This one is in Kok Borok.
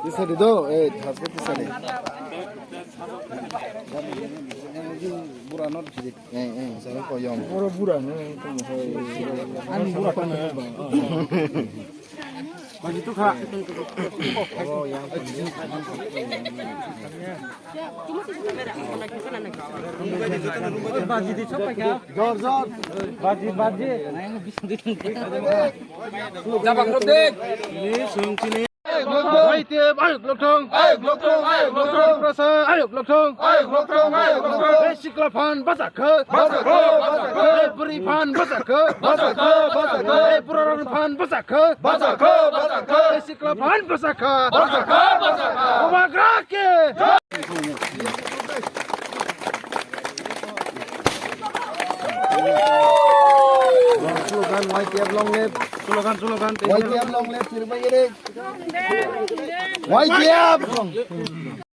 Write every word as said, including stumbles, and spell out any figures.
Tisari do, eh, thasko tisari. Bura not jidi. Eh, eh, sara ko yom. Bura bura no. Ani bura kan. Baji tu kha. Jor, jor. Jabak rok de. Y T F ayok lokthong. Ayok lokthong, ayok lokthong. Tiprasa ayok lokthong. Ayok lokthong, ayok lokthong. Ei sikla phan bachak kha. Bachak kha, bachak kha. Ei bwrwi phan bachak kha. Bachak kha, bachak kha. Ei burarok phan bachak kha. Bachak kha, bachak kha. Ei sikla phan bachak kha. Bachak kha, bachak kha. Bubagra ke. Slogan Y T F long live. Slogan, slogan. Y T F long live, Sirbai Ere. Y T F.